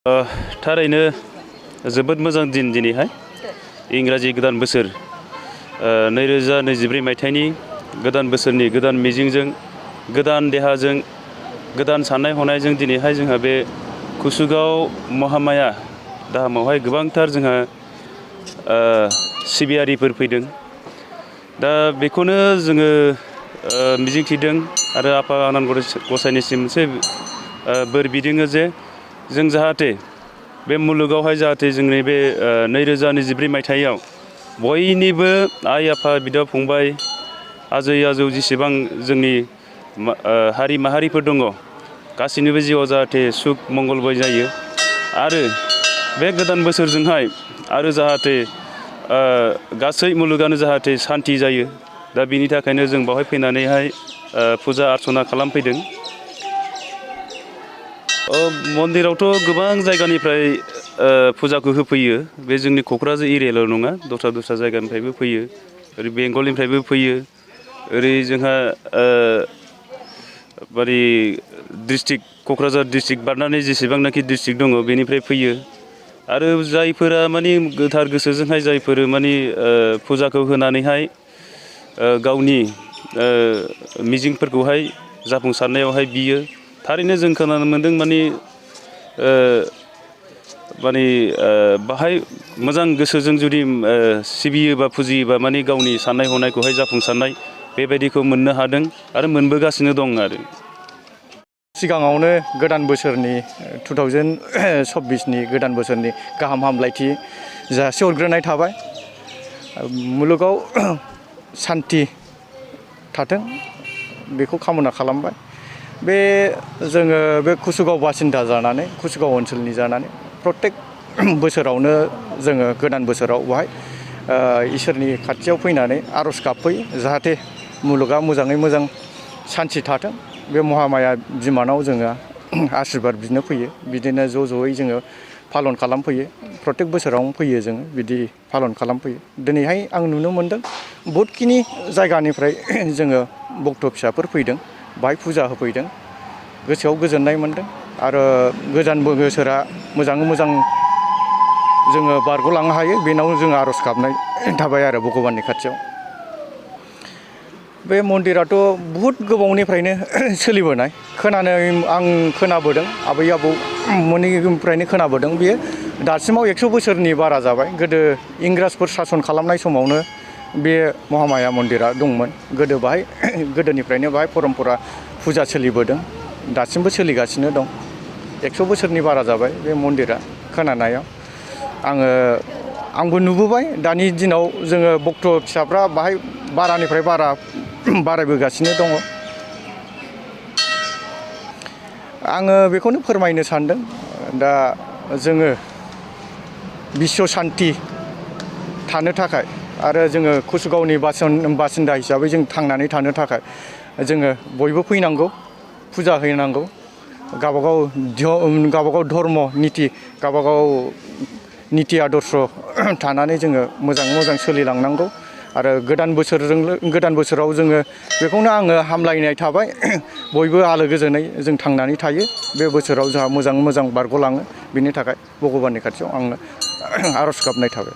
थारैनो जोबोद मोजां दिन दिनैहाय इंराजि गोदान बोसोर 2024 मायथाइनि गोदान बोसोरनि गोदान मिजिंजों गोदान देहाजों गोदान साननाय हनायजों दिनैहाय जोंहा बे कुसुगाव महामाया धामावहाय गोबांथार जोंहा सिबियारिफोर फैदों। दा बेखौनो जोङो मिजिंथिदों आरो आफा आनान गसाइनिसिम मोनसे बोर बिदों जे जों जाहाथे बे मुलुगावहाय जाहाथे जोंनि बे 2024 मायथाइयाव बयनिबो आइ आफा बिदा फंबाय आजै आजौ जेसेबां जोंनि हारि माहारिफोर दङ गासैनिबो जिउआव जाहाथे सुख मंगलमय जायो आरो बे गोदान बोसोरजोंहाय आरो जाहाथे गासै मुलुगानो जाहाथे सान्ति जायो। दा बिनि थाखायनो जों बावहाय फैनानैहाय फुजा अर्चना खालामफैदों। मन्दिरावथ' गोबां जायगानिफ्राय फुजाखौ होफैयो। बे जोंनि क'क्राझार एरियाल' नङा, दस्रा जायगानिफ्रायबो फैयो, ओरै बेंगलनिफ्रायबो फैयो, ओरै जोंहा बारै डिस्ट्रिक्ट क'क्राझार डिस्ट्रिक्ट बारनानै जेसेबांनाखि डिस्ट्रिक्ट दङ बेनिफ्राय फैयो आरो जायफोरा माने गोथार गोसोजोंहाय जायफोर माने फुजाखौ होनानैहाय गावनि मिजिंफोरखौहाय जाफुंसारनायावहाय बियो। थारैनो जों खोनानो मोन्दों माने बाहाय मोजां गोसोजों जुदि सिबियोबा फुजियोबा माने गावनि साननाय हनायखौहाय जाफुंसारनाय बेबायदिखौ मोननो हादों आरो मोनबोगासिनो दं आरो। सिगाङावनो गोदान बोसोरनि 2024नि गोदान बोसोरनि गाहाम हामलायथि जासिहरग्रोनाय थाबाय। मुलुगाव सान्ति थाथों बेखौ कामना खालामबाय। जोङो बे कुसुगाव बासिन्दा जानानै कुसुगाव ओनसोलनि जानानै प्रत्येक बोसोरावनो जोङो गोदान बोसोराव बेवहाय इसोरनि खाथियाव फैनानै आर'ज गाबफैयो जाहाथे मुलुगा मोजाङै मोजां सान्थि थाथों। बे महामाया बिमानाव जोङो आशीर्बाद बिनो फैयो। बिदिनो ज'यै जोङो पालन खालामफैयो। प्रत्येक बोसोरावनो फैयो जोङो बिदि पालन खालामफैयो। दिनैहाय आं नुनो मोन्दों बहुदखिनि जायगानिफ्राय जोङो भक्त फिसाफोर फैदों, बाहाय फुजा होफैदों। गोसोआव गोजोननाय मोन्दों आरो गोदान बोसोरा मोजाङै मोजां जोङो बारग'लांनो हायो बेनाव जोङो आर'ज गाबनाय थाबाय आरो भगबाननि खाथियाव। बे मन्दिराथ' बहुद गोबावनिफ्रायनो सोलिबोनाय आं खोनाबोदों, आबै आबौमोननिफ्रायनो खोनाबोदों। बियो दासिमाव 100 बोसोरनि बारा जाबाय। गोदो इंराजफोर सासन खालामनाय समावनो बे महामाया मन्दिरा दंमोन। गोदोनिफ्रायनो बाहाय परम्परा फुजा सोलिबोदों, दासिमबो सोलिगासिनो दं। 100 बोसोरनि बारा जाबाय बे मन्दिरा खोनानायाव। आंबो नुबोबाय। दानि दिनाव जोङो भक्त फिसाफ्रा बाहाय बारानिफ्राय बारायबोगासिनो दङ। आङो बेखौनो फोरमायनो सानदों दा जोङो बिश्व शान्ति थानो थाखाय आरो जोङो कुसुगावनि बासिन्दा हिसाबै जों थांनानै थानो थाखाय जोङो बयबो फैनांगौ, फुजा हैनांगौ, गावबागाव धर्म निति गावबागाव निति आदर्श थानानै जोङो मोजाङै मोजां सोलिलांनांगौ आरो गोदान बोसोराव जोङो बेखौनो आङो हामलायनाय थाबाय। बयबो आलो गोजोनै जों थांनानै थायो। बे बोसोराव जोंहा मोजाङै मोजां बारग'लाङो। बिनि थाखाय भगबाननि खाथियाव आङो आर'ज गाबनाय थाबाय।